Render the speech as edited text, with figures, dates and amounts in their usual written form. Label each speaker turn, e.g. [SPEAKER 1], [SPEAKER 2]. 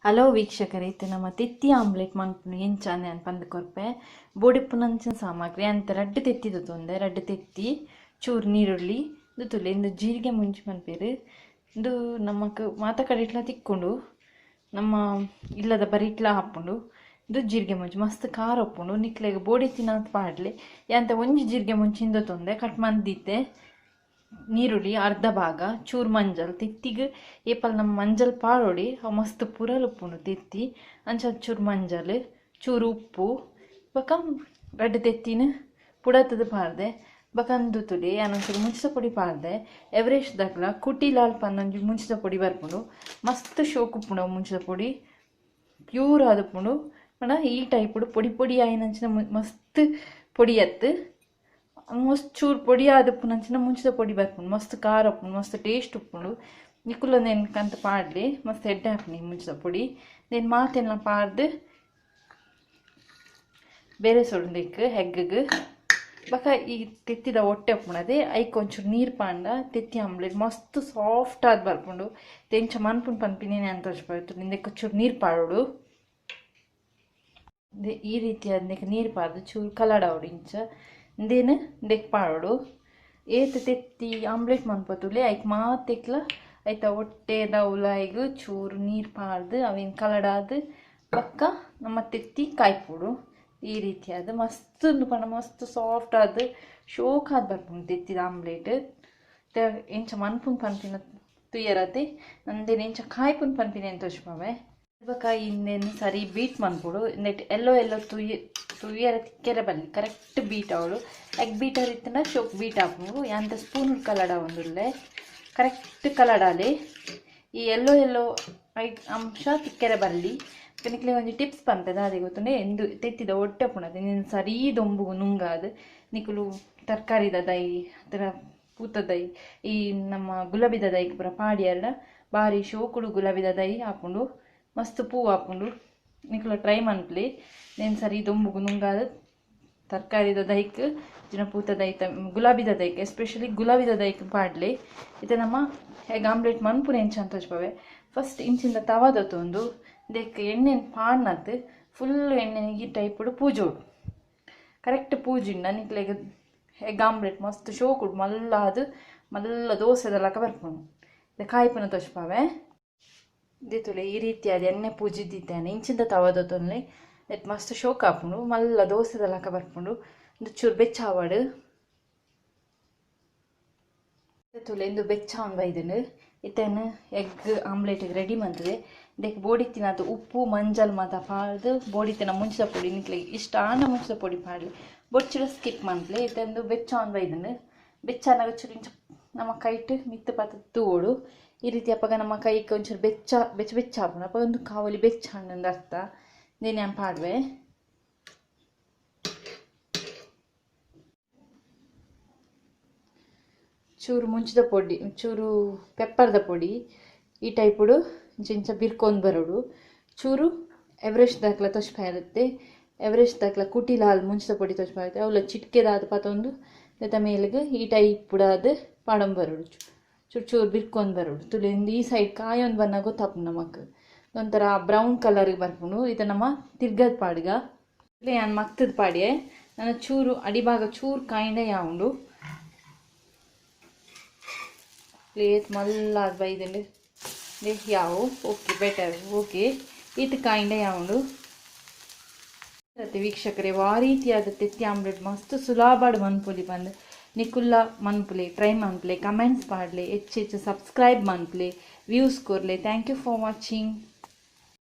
[SPEAKER 1] Hello ವೀಕ್ಷಕರೇ, ಇತ್ತೆ ನಮ್ಮ ತೆತ್ತಿ ಆಮ್ಲೆಟ್ ಮನ್ಪುನು ಎಂಚಾನೆ ಪಂದ್ ಕೊರ್ಪೆ. ಬೋಡಿಪ್ಪುನಂಚಿನ ಸಾಮಗ್ರಿ ಅಂತ ರಡ್ಡು ತೆತ್ತಿ ತೊಂದೆ, ರಡ್ಡು ತೆತ್ತಿ, ಚೂರು ನೀರುಳ್ಳಿ ತುಲೆ, ಇಂದು ಜೀರಿಗೆ ಮುಂಚಿ ಮನ್ಪೇರು. ಇಂದು ನಮಕ್ ಮಾತ ಕಡೆಟ್ಲ ತಿಕ್ಕೊಂಡು ನಮ್ಮ ಇಲ್ಲದ ಬರಿಟ್ಲ ಹಾಪುಂಡು. ಇದು ಜೀರಿಗೆ ಮುಂಚಿ ಮಸ್ತ್ ಖಾರ ಉಪ್ಪುಂಡು. ನಿಕ್ಲೆಗ್ ಬೋಡಿ ತಿನ್ನಂತ ಪಾಡ್ಲೆ ಯಾಂತ ಒಂಜಿ ಜೀರಿಗೆ ಮುಂಚಿ ಇಂದು ತೊಂದೆ ಕಟ್ ಮಂದಿತ್ತೆ. ನೀರುಳ್ಳಿ ಅರ್ಧ ಭಾಗ, ಚೂರು ಮಂಜಲ್, ತೆತ್ತಿಗೆ ಏಪಲ್ ನಮ್ಮ ಮಂಜಲ್ ಪಾಡೋಡಿ ಅವು ಮಸ್ತ್ ಪುರಲ್ ಉಪ್ಪುಂಡು ತೆತ್ತಿ. ಅಂಚ ಚೂರು ಮಂಜಲ್, ಚೂರು ಉಪ್ಪು, ಬೊಕ ರಡ್ಡ್ ತೆತ್ತಿನ ಪುಡತದ ಪಾಡ್ದೆ. ಬೊಕ ಅಂದು ತುಲೆ ಯಾನೊಂಚೂರು ಮುಂಚಿದ ಪೊಡಿ ಪಾಡ್ದೆ. ಎವರೆಸ್ಟ್ ದಕ್ಲ ಕುಟಿಲಾಲ್ ಪನ್ನೊಂಜಿ ಮುಂಚಿದ ಪೊಡಿ ಬರ್ಪುಂಡು, ಮಸ್ತ್ ಶೋಕ್ ಉಪ್ಪುಂಡು ಅವು ಮುಂಚಿದ ಪೊಡಿ, ಪ್ಯೂರ್ ಆದುಪ್ಪುಂಡು. ಪಂಡ ಈ ಟೈಪುಡು ಪೊಡಿ ಪೊಡಿ ಆಯಿನಂಚಿನ ಮಸ್ತ್ ಪೊಡಿ ಅತ್ತು, ಮಸ್ತ್ ಚೂರು ಪೊಡಿ ಆದುಪ್ಪುನಂಚಿನ ಮುಂಚಿದ ಪೊಡಿ ಬರ್ಪುಂಡು, ಮಸ್ತ್ ಖಾರ ಉಪ್ಪುಂಡು, ಮಸ್ತ್ ಟೇಸ್ಟ್ ಉಪ್ಪುಂಡು. ನಿಕುಲ ಕಂತ ಪಾಡ್ಲಿ ಮಸ್ತ್ ಎಡ್ಡೆ ಹಾಪುಂಡು ಈ ಮುಂಚಿದ ಪೊಡಿ. ದೇನ್ ಮಾತೆಲ್ಲ ಪಾಡ್ದು ಬೇರೆ ಸೊಡುಂದಿಕ್ ಹೆಗ್ಗಗ್. ಬೊಕ ಈ ತೆತ್ತಿದ ಒಟ್ಟೆ ಉಪ್ಪುಂಡದೆ ಐಕ್ ಒಂಚೂರು ನೀರು ಪಾಂಡ ತೆತ್ತಿ ಆಮ್ಲೆಟ್ ಮಸ್ತ್ ಸಾಫ್ಟ್ ಆದ್ ಬರ್ಪುಂಡು. ತೆಂಚ ಮನ್ಪುಂಡು ಪನ್ಪಿನಿ ಅಂತ ಇಂದಕ್ಕೆ ಚೂರು ನೀರು ಪಾಡೋಡು. ಈ ರೀತಿಯಾದ ನೀರು ಪಾಡ್ದು ಚೂರು ಕಲಡಾವಡು ಇಂಚ ಇಂದೇನು ಇಂದೆಕ್ ಪಾಡೋಡು. ಏತ್ ತೆತ್ತಿ ಆಮ್ಲೆಟ್ ಮನ್ಪತುಲೆ ಐಕ್ ಮಾತೆಕ್ಲ ಐತ ಒಟ್ಟೆದ ಉಲಾಯಿಗ್ ಚೂರು ನೀರು ಪಾಡ್ದು ಅವೇನು ಕಲಡಾದ್ ಬೊಕ್ಕ ನಮ್ಮ ತೆತ್ತಿ ಕಾಯ್ಪೊಡು. ಈ ರೀತಿಯಾದ ಮಸ್ತ್ ಪಂಡ ಮಸ್ತ್ ಸಾಫ್ಟ್ ಆದ್ ಶೋಕ್ ಆದ್ ಬರ್ಪುಂಡು ತೆತ್ತಿದ ಆಮ್ಲೆಟ್. ಎಂಚ ಮನ್ಪುಂಡು ಪನ್ಪಿನ ತುಯ್ಯರತೆ ಅಂದೇನು ಎಂಚ ಕಾಯ್ಪುಂಡು ಪನ್ಪಿನ ಎಂತ ತೋಜ್ಪಾವೆ. ಬೊಕ ಇಂದೇನು ಸರಿ ಬೀಟ್ ಮನ್ಪೊಡು. ಇಂದೆಟ್ ಎಲ್ಲೋ ಎಲ್ಲೋ ತುಯ್ಯರ ತಿಕ್ಕೆರೆ ಬಲ್ಲಿ ಕರೆಕ್ಟ್ ಬೀಟ್ ಅವಳು. ಎಗ್ ಬೀಟರ್ ಇತ್ತಂಡ ಶೋಕ್ ಬೀಟ್ ಆಪುಂಡು. ಯಾಂತ ಸ್ಪೂನ್ ಕಲಡ ಒಂದುಲ್ಲೆ ಕರೆಕ್ಟ್ ಕಲಡಾಲೆ ಈ ಎಲ್ಲೋ ಎಲ್ಲೋ ಅಂಶ ತಿಕ್ಕೆರೆ ಬಲ್ಲಿ. ನಿಕ್ಲೆ ಒಂಜಿ ಟಿಪ್ಸ್ ಪನ್ಪೆ ದಾದೆ ಗೊತ್ತುಂಡೆ, ಎಂದು ತೆತ್ತಿದ ಒಟ್ಟೆ ಉಪ್ಪುಂಡು ಇಂದೆನ್ ಸರಿ ದೊಂಬುಗು ನುಂಗಾದ್ ನಿಕುಲು ತರಕಾರಿದ ದೈ ಅತ್ತರ ಪೂತ ದೈ ಈ ನಮ್ಮ ಗುಲಾಬಿದ ದೈಕ್ ಪೂರ ಪಾಡಿಯರ್ಡ ಬಾರಿ ಶೋಕುಡು ಗುಲಾಬಿದ ದೈ ಆಪುಂಡು, ಮಸ್ತ್ ಪೂ ಆಪುಂಡು. ನಿಕುಲು ಟ್ರೈ ಮನ್ಪುಲೆ. ನೇನ್ ಸರಿ ದೊಂಬುಗು ನುಂಗಾದ್ ತರಕಾರಿದ ದೈಕ್ ಜಿನ ಪೂತ ದೈತ ಗುಲಾಬಿದ ದೈಕ್ ಎಸ್ಪೆಷಲಿ ಗುಲಾಬಿದ ದೈಕ್ ಪಾಡ್ಲೆ. ಇತ್ತೆ ನಮ್ಮ ಎಗ್ ಆಮ್ಲೆಟ್ ಮನ್ಪುನ ಎಂಚ ಅಂತ ತೋಜ್ಪಾವೆ. ಫಸ್ಟ್ ಇಂಚಿಂದ ತವಾದ ತೊಂದು ದೆಕ್ ಎಣ್ಣೆನ್ ಪಾಡ್ನತ್ ಫುಲ್ ಎಣ್ಣೆ ಈ ಟೈಪುಡು ಪೂಜೋಡು. ಕರೆಕ್ಟ್ ಪೂಜಿಂಡ ನಿಕ್ಲೆಗ್ ಎಗ್ ಆಮ್ಲೆಟ್ ಮಸ್ತ್ ಶೋಕುಡು ಮಲ್ಲಾದ್ ಮಲ್ಲ ದೋಸೆದ ಲಕ ಬರ್ಪುಂಡು. ಕಾಯ್ಪುನ ತೋಜ್ಪಾವೆ. ತುಲೆ ಈ ರೀತಿಯಾದ ಎಣ್ಣೆ ಪೂಜಿದ್ದಿದ್ದೇನೆ ಇಂಚಿಂದ ತವಾದ ತೊಂದ್ರೆ ನೆಟ್ ಮಸ್ತ್ ಶೋಕ್ ಆಪುಂಡು, ಮಲ್ಲ ದೋಸೆದ ಲಕ ಬರ್ಪುಂಡು. ಇಂದು ಚೂರು ಬೆಚ್ಚ ಆವಡು ತುಲೆ ಇಂದು ಬೆಚ್ಚ ಆವೊಂದು ಬೈದುಂಡು. ಇತ್ತೇನು ಎಗ್ ಆಮ್ಲೆಟ್ ರೆಡಿ ಮಂತದೆ. ಇದಕ್ಕೆ ಬೋಡಿತ್ತಿನದು ಉಪ್ಪು ಮಂಜಲ್ ಮಾತ ಪಾಡ್ದು ಬೋಡಿತ್ತಿನ ಮುಂಚಿದ ಪೊಡಿ ನಿಕ್ಲೆ ಇಷ್ಟ ಆಂಡ ಮುಂಚಿದ ಪೊಡಿ ಪಾಡ್ಲಿ, ಬೊಚ್ಚಿಡ ಸ್ಕಿಪ್ ಮನ್ಪುಲೆ. ಇತ್ತೊಂದು ಬೆಚ್ಚ ಆವೊಂದು ಬೈದುಂಡು. ಬೆಚ್ಚ ಆನಗ ಚೂರು ಇಂಚ ನಮ್ಮ ಕೈಟ್ ಮಿತ್ತ್ ಪತ್ತ್ ತೂವೊಡು. ಈ ರೀತಿ ಅಪಗ ನಮ್ಮ ಕೈಕ್ ಒಂಚೂರು ಬೆಚ್ಚ ಬೆಚ್ಚ ಬೆಚ್ಚ ಆಪುಂಡು. ಅಪಗ ಒಂದು ಕಾವಲಿ ಬೆಚ್ಚ ಆಂಡ್ ಅರ್ಥ. ಇಂದೆನ್ ಯಾನ್ ಪಾಡ್ವೆ. ಚೂರು ಮುಂಚಿದ ಪೊಡಿ, ಚೂರು ಪೆಪ್ಪರ್ದ ಪೊಡಿ ಈ ಟೈಪುಡು ಇಂಚ ಇಂಚ ಬಿರ್ಕೊಂದು ಬರೋಡು. ಚೂರು ಎವರೆಸ್ಟ್ ದಾಕ್ಲ ತೊಜ್ಪಾಯಿರುತ್ತೆ, ಎವರೆಸ್ಟ್ ದಾಕ್ಲ ಕುಟಿಲಾಲ್ ಮುಂಚಿದ ಪೊಡಿ ತೊಜ್ಪಾಯಿರುತ್ತೆ. ಅವಲ ಚಿಟ್ಕೆದಾದ ಪತೊಂದು ದೆತ ಮೇಲ್ಗ್ ಈ ಟೈಪುಡಾದ್ ಪಾಡೊಂದು ಬರೋಡು. ಚೂರು ಚೂರು ಬಿರ್ಕೊಂದು ಬರೋಡು. ತುಲೆ ಈ ಸೈಡ್ ಕಾಯೊಂದು ಬನ್ನಾಗ ಗೊತ್ತಾಪುಂಡು ನಮಕ್, ಒಂಥರ ಬ್ರೌನ್ ಕಲರ್ಗೆ ಬರ್ಪುಂಡು. ಇದು ನಮ್ಮ ತಿರ್ಗದ ಪಾಡ್ಗ. ಯಾನ್ ಮಗ್ತದ ಪಾಡ್ಯೆ. ನನ್ನ ಚೂರು ಅಡಿಭಾಗ ಚೂರು ಕಾಯಿಂಡ ಯಾವುಂಡು ಪ್ಲೇಟ್ ಮಲ್ಲಾದ್ ಬೈದುಂಡು. ಯಾವು ಓಕೆ ಬೆಟರ್ ಓಕೆ ಈತ್ ಕಾಯಿಂಡ ಯಾವುಂಡು. ವೀಕ್ಷಕರೇ, ವಾ ರೀತಿಯಾದ ತೆತ್ತಿ ಆಮ್ಲೆಟ್ ಮಸ್ತ್ ಸುಲಾಬಾಡ್ ಮನ್ಪುಲಿ ಪಂದ್ ನಿಕುಲ್ಲ ಮನ್ಪುಲೆ, ಟ್ರೈ ಮನ್ಪುಲೆ, ಕಮೆಂಟ್ಸ್ ಪಾಡ್ಲೆ, ಹೆಚ್ಚು ಹೆಚ್ಚು ಸಬ್ಸ್ಕ್ರೈಬ್ ಮನ್ಪುಲೆ, ವ್ಯೂಸ್ ಕೊರ್ಲೆ. Thank you for watching.